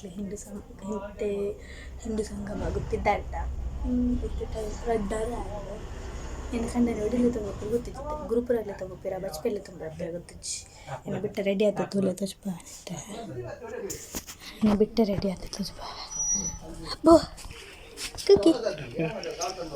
ಎಂಕ್ಲೆ ಹಿಂದೂ ಸಂ ಇತ್ತೆ ಹಿಂದೂ ಸಂಗಮ ಪಿದಾಡ್ದ. ಇತ್ತೆ ಟೈಮ್ ರಡ್ಡರೆ ಆಂಡ್. ಎನ್ನ ಕಂಡನಿ ಒಡಿಲ್ ಲೆತ್ತೊಂದು ಪೋಪೆರ್ ಗೊತ್ತಿಜ್ಜಿ ಇತ್ತೆ ಗುರುಪುರ ಲೆತ್ತೊಂದು ಪೋಪೆರಾ ಬಜ್ಪೆ ಲೆತ್ತೊಂದು ಪೋಪೆರಾ ಗೊತ್ತಿಜ್ಜಿ. ಎನ್ನ ಬಿಟ್ಟ ರೆಡಿ ಆತೆ ತೂಲೆ ತೋಜಿಪಾವೆ ಇತ್ತೆ. ಎನ್ನ ಬಿಟ್ಟ ರೆಡಿ ಆತೆ ತೋಜಿಪಾವೆ. ಅಬ್ಬೋ ಕುಕ್ಕಿ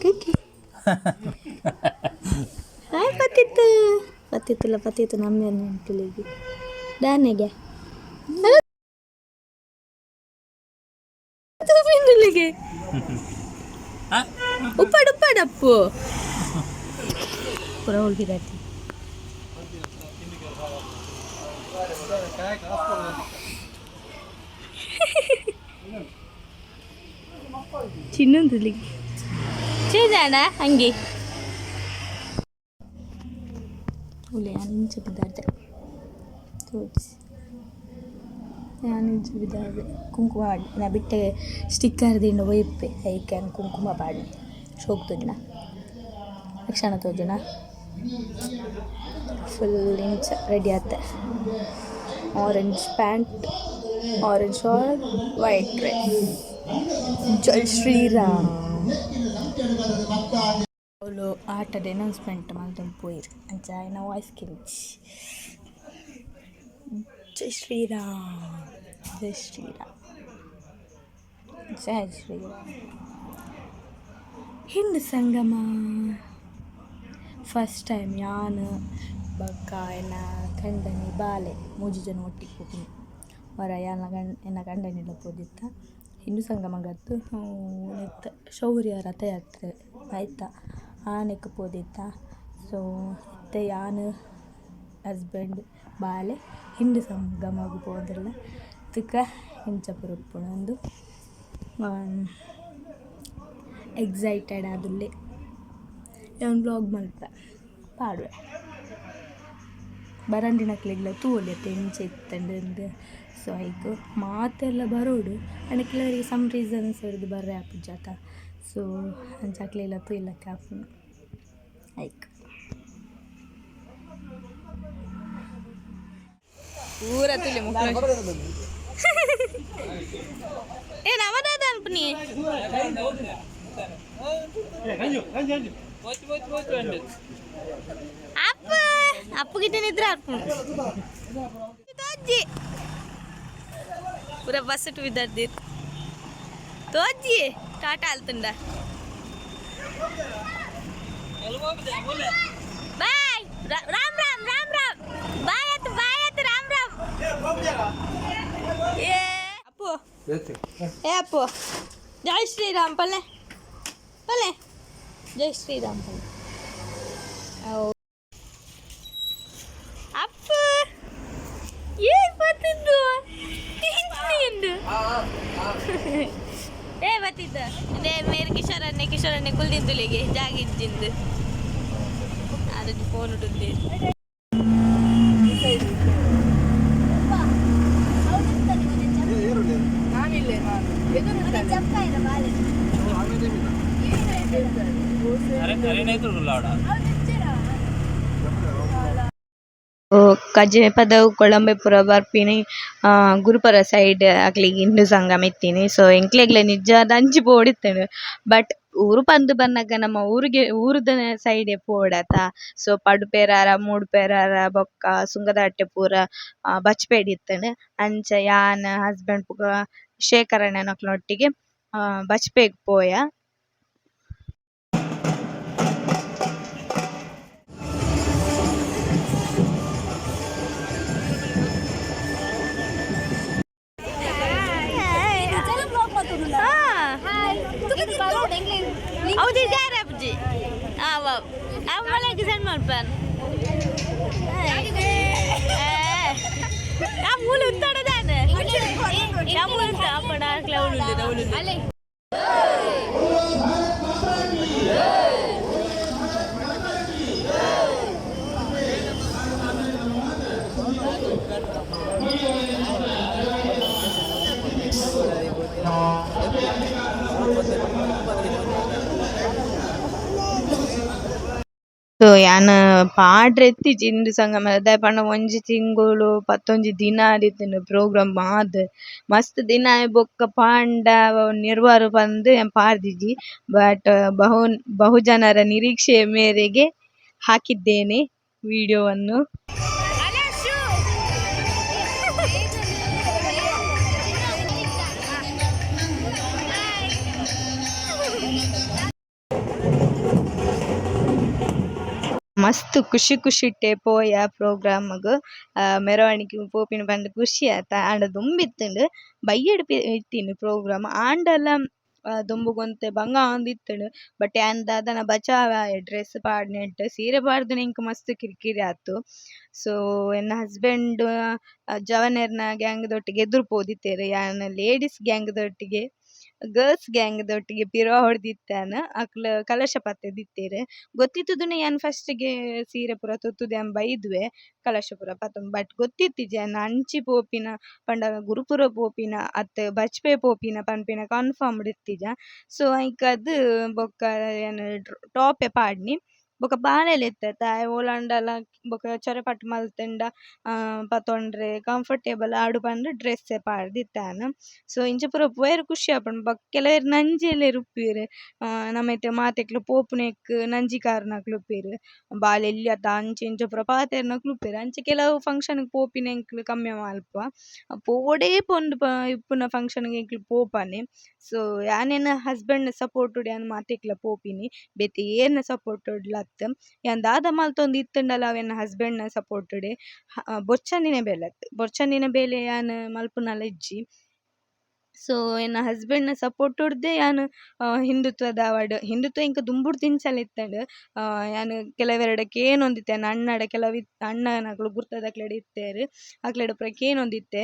ಕುಕ್ಕಿ ಹಾಯ್ ಪತ್ತಿತ್ತು ಪತ್ತಿತ್ತಲ್ಲ ಪತ್ತಿತ್ತು ನಮ್ಮ ನೆನಪಿಲಿಗೆ ದಾನೆಗೆ ತೂಪಿಂದುಲಿಗೆ ಉಪ್ಪಾಡು ಉಪ್ಪಾಡಪ್ಪು ಪೂರ ಉಳ್ಪಿದಾತಿ. ಚಿನ್ನೊಂದುಲಿಗೆ ಚೇಂಜ್ ಅಂಗಿ ಉಲೆ ಇಂಚ ಬಿದ್ದಾರ್ದೆ ತೋಜಿ ಯಾನ್ ಇಂಚ ಬಿದ್ದಾರ್ದೆ ಕುಂಕುಮ ಪಾಡ್ನೆ ನಾ ಬಿಟ್ಟೆ ಸ್ಟಿಕ್ಕರ್ ದಿಂಡ ಒಯ್ಪೆ ಐಕ್ ಯಾನ್ ಕುಂಕುಮ ಪಾಡ್ನೆ ಶೋಕ್ ತೋಜುನ ಲಕ್ಷಣ ತೋಜುನ ಫುಲ್ ಇಂಚ ರೆಡಿ ಆತೆ. Orange pant, orange shirt, white dress. Jai Shriram. ಅವುಲು ಆಟದ ಅನೌನ್ಸ್ಮೆಂಟ್ ಮಲ್ತೊಂದು ಪೋಯೆರ್ ಅಂಚ ಎನ್ನ ವಾಯ್ಸ್ ಕೇನುಜಿ. ಜೈ ಶ್ರೀರಾಮ್, ಜೈ ಶ್ರೀರಾಮ್, ಜೈ ಶ್ರೀರಾಮ್. ಹಿಂದೂ ಸಂಗಮ ಫಸ್ಟ್ ಟೈಮ್ ಯಾನ್ ಬೊಕ್ಕ ಎನ್ನ ಕಂಡನಿ ಬಾಲೆ ಮೂಜಿ ಜನ ಒಟ್ಟಿಗೆ ಪೋಪಿನಿ. ಒರ ಯಾನ್ಲ ಗಂಡ ಎನ್ನ ಕಂಡನಿಲ ಪೋದಿತ್ತ ಹಿಂದೂ ಸಂಗಮಗತ್ತು ನೆತ್ತ ಶೌರ್ಯ ರಥಯಾತ್ರೆ ಐತ ಆನೆಕ್ ಪೋದಿತ್ತ. ಸೊ ಇತ್ತೆ ಯಾನ್ ಹಸ್ಬೆಂಡ್ ಬಾಲೆ ಹಿಂದೂ ಸಂಗಮಗ್ ಪೋವೊಂದುಲ್ಲ. ತುಕ ಎಂಚ ಪೂರ ಉಪ್ಪುಂಡು ಇಂದ್ ಎಕ್ಸೈಟೆಡ್ ಆದುಲ್ಲೆ. ಯಾನ್ ವ್ಲೋಗ್ ಮಲ್ಪುವೆ ಪಾಡುವೆ ಬರಂದಿನಕ್ಲೆಗ್ಲ ತೂವೊಲಿ ಅತೆ ಎಂಚ ಇತ್ತ್ಂಡ್ ಇಂದ್. ಸೊ ಐಕ್ ಮಾತೆರ್ಲ ಬರೋಡು ಆಂಡ ಕೆಲವರಿಗೆ ಸಮ್ ರೀಸನ್ಸ್ ಡ್ದ್ ಬರ್ರೆ ಆಪುಜಿ ಅತ. ಸೊ ಅಂಚ ಅಕ್ಲೆಗ್ಲ ತೂಯಿಲಕ ಆಪುಂಡು ಐಕ್. ಪೂರ ತೂಲೆ ಮುಕ್ಲು. ಏ ನಮದಾದ ಅನ್ಪುನಿ. ಅಪ್ಪ ಅಪ್ಪಗಿಟ್ಟ ನಿದ್ರೆ ಆಪುಂಡು ತೋಜ್ಜಿ ಪೂರ ಬಸ್ ಬಿದ್ದಾರ್ದಿರ್ ತೋಜ್ಜಿ ಟಾಟಾ ಅಲ್ತುಂಡ. ಬಾಯ್ ರಾಮ್ ರಾಮ್ ರಾಮ್ ರಾಮ್ ಬಾಯ್ ಆತು ಬಾಯ್ ಆತು ರಾಮ್ ರಾಮ್. ಏ ಅಪ್ಪು ಏ ಅಪ್ಪು ಜೈ ಶ್ರೀರಾಮ್ ಪಲ್ಲೆ ಪಲ್ಲೆ ಜೈ ಶ್ರೀರಾಮ್ ಪಲ್ಲೆ. ಅಪ್ಪ ಏನ್ ಬತ್ತಿದ್ದು ಇಂದು ಏ ಬತ್ತಿದ್ದ ಇದೇ ಮೇರೆ ಕಿಶೋರನ್ನೇ ಕಿಶೋರನ್ನೇ ಕುಲ್ದಿಂದುಲಿಗೆ ಜಾಗಿಜ್ಜಿಂದು ಅದಕ್ಕೆ ಫೋನ್ ಉಂಟು. ಕಜೆ ಪದವು ಕೊಳಂಬೆ ಪೂರ ಬರ್ಪಿನಿ ಗುರುಪುರ ಸೈಡ್ ಅಕ್ಲೆಗ್ ಹಿಂದೂ ಸಂಗಮ ಇತ್ತಿನಿ. ಸೊ ಎಂಕ್ಲೆಗ್ಲ ನಿಜವಾದ್ ಅಂಚಿ ಪೋವೊಡಿತ್ತುಂಡು ಬಟ್ ಊರು ಪಂದ್ ಬನ್ನಗ ನಮ್ಮ ಊರಿಗೆ ಊರುದ ಸೈಡ್ ಪೋವೊಡತ. ಸೊ ಪಡುಪೆರಾರ ಮೂಡುಪೆರಾರ ಬೊಕ್ಕ ಸುಂಗದಕಟ್ಟೆ ಪೂರ ಬಜ್ಪೆಡ್ ಇತ್ತುಂಡು. ಅಂಚ ಯಾನ್ ಹಸ್ಬೆಂಡ್ ಬೊಕ ಶೇಖರಣ್ಣನಕ್ಲೆನೊಟ್ಟಿಗೆ ಬಜ್ಪೆಗ್ ಪೋಯ. ಹೌದು ಯಾರು ಅಪ್ಪಾಜಿ ಆ ಮನೆಗೆ ಸೆಂಡ್ ಮಾಡ್ಪಾನ್ ಆ ಮೂಲ ಉತ್ತಾಡದಾನೆ ಆ ಮೂಲ ಅಪ್ಪಡ ಕ್ಲೌಡ್ ಉಂಡು. So ಯಾನ್ ಪಾಡ್ರೆ ಇತ್ತಿಜಿ ಹಿಂದೂ ಸಂಗಮ ದಾಯೆ ಪಂಡ ಒಂಜಿ ತಿಂಗೊಲು ಪತ್ತೊಂಜಿ ದಿನ ಆದಿತ್ತುಂಡು ಪ್ರೋಗ್ರಾಮ್ ಆದ್ ಮಸ್ತ್ ದಿನ ಆಯಿಬೊಕ ಪಾಂಡ ನಿರ್ವಾರ ಪಂದ್ ಯಾನ್ ಪಾರ್ದಿಜಿ ಬಟ್ ಬಹುಜನರ ನಿರೀಕ್ಷೆಯ ಮೇರೆಗೆ ಹಾಕಿದ್ದೇನೆ ವಿಡಿಯೋ ವನ್ನು. ಮಸ್ತ್ ಖುಷಿ ಖುಷಿಟ್ಟೆ ಪೋಯ ಪ್ರೋಗ್ರಾಮ್ ಗ್ ಮೆರವಣಿಗೆ ಪೋಪಿನ ಪಂದ್ ಖುಷಿ ಆತ. ಆಂಡ ದುಂಬು ಇತ್ತುಂಡು ಬಯ್ಯಡ್ ಇತ್ತಿನಿ ಪ್ರೋಗ್ರಾಮ್ ಆಂಡಲ ದುಂಬುಗೊಂತೆ ಬಂಗ ಆವೊಂದಿತ್ತುಂಡು ಬಟ್ ಯಾನ್ ದಾದನ ಬಚಾವ್ ಆಯೆ ಡ್ರೆಸ್ಸ್ ಪಾಡ್ನೆಟ್ ಸೀರೆ ಪಾಡ್ದಿನ ಎಂಕ್ ಮಸ್ತ್ ಕಿರಿಕಿರಿ ಆತು. ಸೋ ಎನ್ನ ಹಸ್ಬೆಂಡ್ ಜವನೆರ್ನ ಗ್ಯಾಂಗ್ ದೊಟ್ಟಿಗೆ ಎದುರು ಪೋದಿತ್ತೆರ್. ಯಾನ್ ಲೇಡೀಸ್ ಗ್ಯಾಂಗ್ ದೊಟ್ಟಿಗೆ ಗರ್ಲ್ಸ್ ಗ್ಯಾಂಗ್ ದೊಟ್ಟಿಗೆ ಪಿರ ಹೊಡೆದಿತ್ತೆ ಯಾನ್. ಅಕುಲು ಕಲಶ ಪತ್ತುದಿತ್ತೆರ್. ಗೊತ್ತಿತ್ತುದುನೆ ಯಾನ್ ಫಸ್ಟ್ ಗೆ ಸೀರೆ ಪೂರ ತುತುದು ಯಾನ್ ಬೈದುವೆ ಕಲಶ ಪೂರ ಪತೊಂದು. ಬಟ್ ಗೊತ್ತಿತ್ತಿಜಿ ಯಾನ್ ಅಂಚಿ ಪೋಪಿನ ಪಂಡ ಗುರುಪುರ ಪೋಪಿನ ಅತ್ತ್ ಬಜ್ಪೆ ಪೋಪಿನ ಪನ್ಪಿನ ಕನ್ಫರ್ಮ್ಡ್ ಇತ್ತಿಜ. ಸೊ ಐಕಾದ್ ಬೊಕ್ಕ ಯಾನ್ ಟಾಪೆ ಪಾಡ್ನಿ. ಬೊಕ ಬಾಲೆಲ್ ಇತ್ತೆತ ಆಯೆ ಓಲಾಂಡಲ ಬೊಕ ಚೊರೆಪಟ್ಟ್ ಮಲ್ತುಂಡ ಪತೊಂಡ್ರೆ ಕಂಫರ್ಟೇಬಲ್ ಆವಡ್ ಪಂದ್ ಡ್ರೆಸ್ಸೆ ಪಾಡ್ದಿತ್ತೆ ಯಾನ್. ಸೊ ಇಂಚ ಪೂರ ಪೋಯೆರೆ ಖುಷಿ ಆಪುಂಡು. ಬೊಕ ಕೆಲವೆರ್ ನಂಜೆಲೆರ್ ಉಪ್ಪುವೆರ್. ನಮ ಇತ್ತೆ ಮಾತೆಕ್ಲ ಪೋಪುನೆಕ್ ನಂಜಿಕಾರನಕುಲು ಉಪ್ಪುವೆರ್. ಬಾಲೆ ಎಲ್ಯತ ಅಂಚ ಇಂಚ ಪೂರ ಪಾತೆರ್ನಕುಲು ಉಪ್ಪುವೆರ್. ಅಂಚ ಕೆಲವು ಫಂಕ್ಷನ್ ಗ್ ಪೋಪಿನ ಎಂಕುಲು ಕಮ್ಮಿ ಮಲ್ಪ. ಪೋವೊಡೇ ಪಂದ್ ಇಪ್ಪುನ ಫಂಕ್ಷನ್ ಗ್ ಎಂಕುಲು ಪೋಪನೆ. ಸೊ ಯಾನ್ ಎನ್ನ ಹಸ್ಬೆಂಡ್ ನ ಸಪೋರ್ಟ್ ಡ್ ಯಾನ್ ಮಾತೆಕ್ಲ ಪೋಪಿನಿ. ಬೇತೆ ಏರ್ನ ಸಪೋರ್ಟ್ ಡ್ಲ ಅತ್ತ್. ಯಾನ್ ದಾದ ಮಲ್ತೊಂದು ಇತ್ತುಂಡಲ ಅವು ಎನ್ನ ಹಸ್ಬೆಂಡ್ ನ ಸಪೋರ್ಟ್ ಡೇ. ಬೊರ್ಚಂದಿನ ಬೇಲೆ ಅತ್ತ್. ಬೊರ್ಚಂದಿನ ಬೇಲೆ ಯಾನ್ ಮಲ್ಪುನಲ ಇಜ್ಜಿ. ಸೊ ಎನ್ನ ಹಸ್ಬೆಂಡ್ ನ ಸಪೋರ್ಟ್ ಡ್ದೆ ಯಾನ್ ಹಿಂದುತ್ವದ ಆವಡ್ ಹಿಂದುತ್ವ ಎಂಕ್ ದುಂಬುಡ್ದಿಂಚಲ ಇತ್ತುಂಡು. ಯಾನ್ ಕೆಲವೆರೆಡ ಕೇನೊಂದಿತ್ತೆ ಎನ್ನ ಅಣ್ಣಡ ಕೆಲವು ಅಣ್ಣನಕುಲು ಗುರ್ತದಕ್ಲೆಡ ಇತ್ತೆರ್. ಅಕ್ಲೆಡ ಪೂರ ಕೇನೊಂದಿತ್ತೆ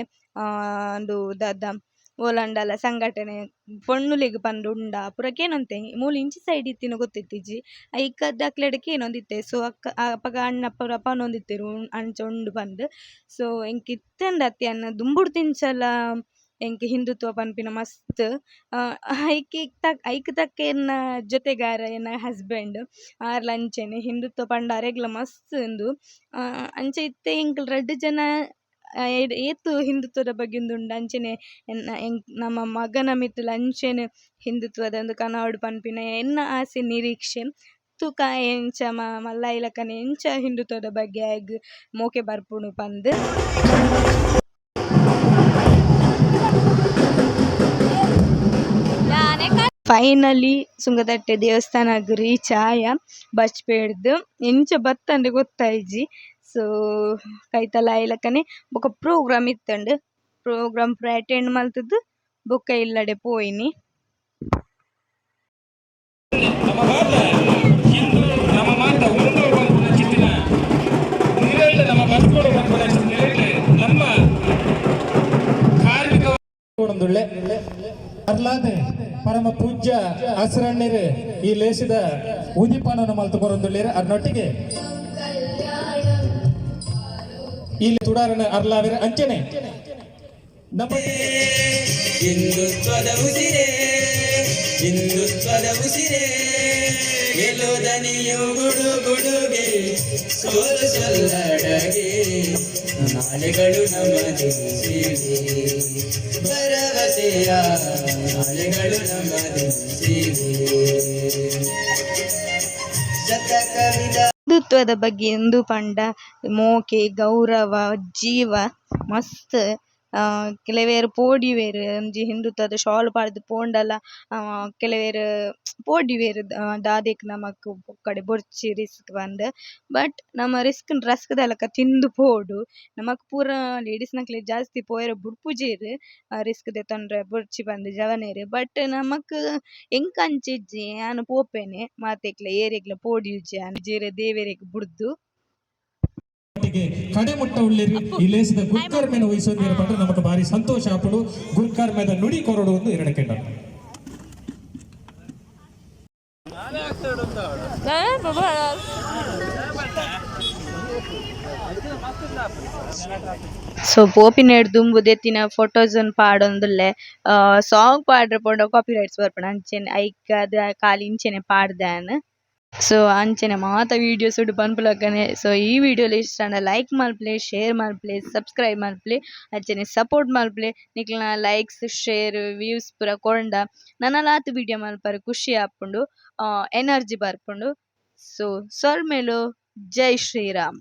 ಉಂದು ದಾದ ಓಲಾಂಡಲ ಸಂಘಟನೆ ಪೊಣ್ಣುಲೆಗ್ ಪಂದ್ ಉಂಡಾ ಪೂರ ಕೇನೊಂತೆ. ಮೂಲು ಇಂಚಿ ಸೈಡ್ ಇತ್ತಿನ ಗೊತ್ತಿತ್ತಿಜಿ. ಐಕಾದ್ ಅಕ್ಲೆಡ ಕೇನೊಂದಿತ್ತೆ. ಸೊ ಅಕ್ಕ ಅಪಗ ಅಣ್ಣ ಪೂರ ಪನೊಂದಿತ್ತೆರ್ ಅಂಚ ಉಂಡು ಪಂದ್. ಸೊ ಎಂಕ್ ಇತ್ತ್ಂಡ ಅತ್ತ್ ಯಾನ್ ದುಂಬುಡ್ದಿಂಚಲ ಎಂಕ್ ಹಿಂದುತ್ವ ಪನ್ಪಿನ ಮಸ್ತ್. ಐಕ್ ಐಕ್ ತಕ್ಕ ಎನ್ನ ಜೊತೆಗಾರ ಎನ್ನ ಹಸ್ಬೆಂಡ್ ಆರ್ಲ ಅಂಚೆನೆ ಹಿಂದುತ್ವ ಪಂಡ ಅರೆಗ್ಲ ಮಸ್ತ್ ಉಂದು. ಅಂಚ ಇತ್ತೆ ಎಂಕುಲು ರಡ್ಡ್ ಜನ ಏತ್ ಹಿಂದುತ್ವದ ಬಗ್ಗೆ ಉಂದು ಅಂಚೆನೆ ಎನ್ನ ನಮ್ಮ ಮಗನ ಮಿತ್ತ್ಲ ಅಂಚೆನೆ ಹಿಂದುತ್ವದ ಒಂದು ಕನವೊಡು ಪನ್ಪಿನ ಎನ್ನ ಆಸೆ ನಿರೀಕ್ಷೆ. ತೂಕ ಎಂಚ ಮಲ್ಲ ಆಯಿಲಕನೆ ಎಂಚ ಹಿಂದುತ್ವದ ಬಗ್ಗೆ ಆಯಗ್ ಮೋಕೆ ಬರ್ಪುಂಡು ಪಂದ್. ಫೈನಲಿ ಸುಂಗದಟ್ಟೆ ದೇವಸ್ಥಾನಗ್ ರೀಚ್ ಆಯ ಬಜ್ಪೆಡ್ದ್ ಎಂಚ ಬತ್ತಂದ್ ಗೊತ್ತಾಯಿಜಿ. ಸೊ ಕೈತಲ್ ಆಯಿಲಕನೆ ಬೊಕ ಪ್ರೋಗ್ರಾಮ್ ಇತ್ತುಂಡು. ಪ್ರೋಗ್ರಾಮ್ ಪೂರ ಅಟೆಂಡ್ ಮಲ್ತುದು ಬೊಕ ಇಲ್ಲಡೆ ಪೋಯಿನಿ. ಪರಮ ಪೂಜ್ಯ ಅಸರಣ್ಯರು ಈ ಲೇಸಿದ ಉದಿಪಾನವನ್ನು ಮಲ್ತು ಕೊರೊಂದುಲ್ಲೆರ್. ಅರ್ನೊಟ್ಟಿಗೆ ಇಲ್ಲಿ ತುಡಾರನ ಅರ್ಲಾವೆರ್ ಅಂಚನೆ ನಮ್ಮ ಹಿಂದುತ್ವದ ಉಸಿರೇ, ಹಿಂದುತ್ವದ ಉಸಿರೇ, ಗೆಲುದನಿಯು ಗುಡು ಗುಡುಗೆ ಸೋಲು ಸೊಲ್ಲಡಗೆ, ನಾಳೆಗಳು ನಮ್ಮದೇ ಸೇವೆ, ಭರವಸೆಯ ನಾಳೆಗಳು ನಮ್ಮದೇ ಸೇವೆ. ಶತಕವಿದ ಹಿಂದುತ್ವದ ಬಗ್ಗೆ ಇಂದು ಪಂಡ ಮೋಕೆ ಗೌರವ ಜೀವ ಮಸ್ತ್. ಕೆಲವೆರ್ ಪೋಡ್ಯುವೆರ್ ಒಂಜಿ ಹಿಂದುತ್ವದ ಶಾಲ್ ಪಾಡ್ದ್ ಪೋಂಡಲ ಕೆಲವೆರ್ ಪೋಡ್ಯುವೆರ್ ದಾದೆಕ್ ನಮಕ್ ಪೊಕ್ಕಡೆ ಬೊರ್ಚಿ ರಿಸ್ಕ್ ಪಂದ್. ಬಟ್ ನಮ ರಿಸ್ಕ್ ನ್ ರಸ್ಕ್ ದ ಲೆಕ ತಿಂದ್ ಪೋವೊಡು. ನಮಕ್ ಪೂರ ಲೇಡೀಸ್ ನಕ್ಲೆಗ್ ಜಾಸ್ತಿ ಪೋಯೆರೆ ಬುಡ್ಪುಜೆರ್ ರಿಸ್ಕ್ ದೆತೊನ್ರೆ ಬೊರ್ಚಿ ಪಂದ್ ಜವನೆರ್. ಬಟ್ ನಮಕ್ ಎಂಕ್ ಅಂಚ ಇಜ್ಜಿ ಯಾನ್ ಪೋಪೆನೆ ಮಾತೆಕ್ಲ ಏರೆಗ್ಲ ಪೋಡ್ಯುಜಿ ಯಾನ್ ದೇವೆರೆಗ್ ಬುಡ್ದು. ಕಡೆಮುಟ್ಟ ಉಳ್ಳೇರಿ ಈ ಲೇಸದ ಗುರ್ಕರ್ಮೆನ ವಹಿಸೊಂದಿರ ಪಂಡ ನಮಕ್ ಬಾರಿ ಸಂತೋಷ ಆಪುಂಡು. ಗುರ್ಕರ್ಮೆದ ನುಡಿ ಕೊರಡು ಒಂದು ಎರಡು ಕೆಂಡ. ಸೊ ಪೋಪಿನೆಡ್ ದುಂಬು ದೆತ್ತಿನ ಫೋಟೋಸ್ ನ್ ಪಾಡೊಂದುಲ್ಲೆ. ಸಾಂಗ್ ಪಾಡ್ರೆ ಪೋಂಡ ಕಾಪಿ ರೈಟ್ಸ್ ಬರ್ಪುಂಡು ಅಂಚೆನೆ ಐಕಾದ್ ಖಾಲಿ ಇಂಚೆನೆ ಪಾಡ್ದೆ ಯಾನ್. ಸೊ ಅಂಚನೆ ಮಾತ ವೀಡಿಯೋಸ್ ಡು ಪನ್ಪುಲಕನೆ. ಸೊ ಈ ವಿಡಿಯೋ ಇಷ್ಟ ಆಂಡ ಲೈಕ್ ಮಲ್ಪುಲೆ, ಶೇರ್ ಮಲ್ಪುಲೆ, ಸಬ್ಸ್ಕ್ರೈಬ್ ಮಲ್ಪುಲೆ, ಅಂಚನೆ ಸಪೋರ್ಟ್ ಮಲ್ಪುಲೆ. ನಿಕ್ಲೆನ ಲೈಕ್ಸ್, ಶೇರ್, ವ್ಯೂಸ್ ಪೂರ ಕೊರ್ಂಡ ನನಲಾತ್ ವಿಡಿಯೋ ಮಲ್ಪರೆ ಖುಷಿ ಆಪುಂಡು, ಎನರ್ಜಿ ಬರ್ಪುಂಡು. ಸೊ ಸೊಲ್ಮೆಲು, ಜೈ ಶ್ರೀರಾಮ್.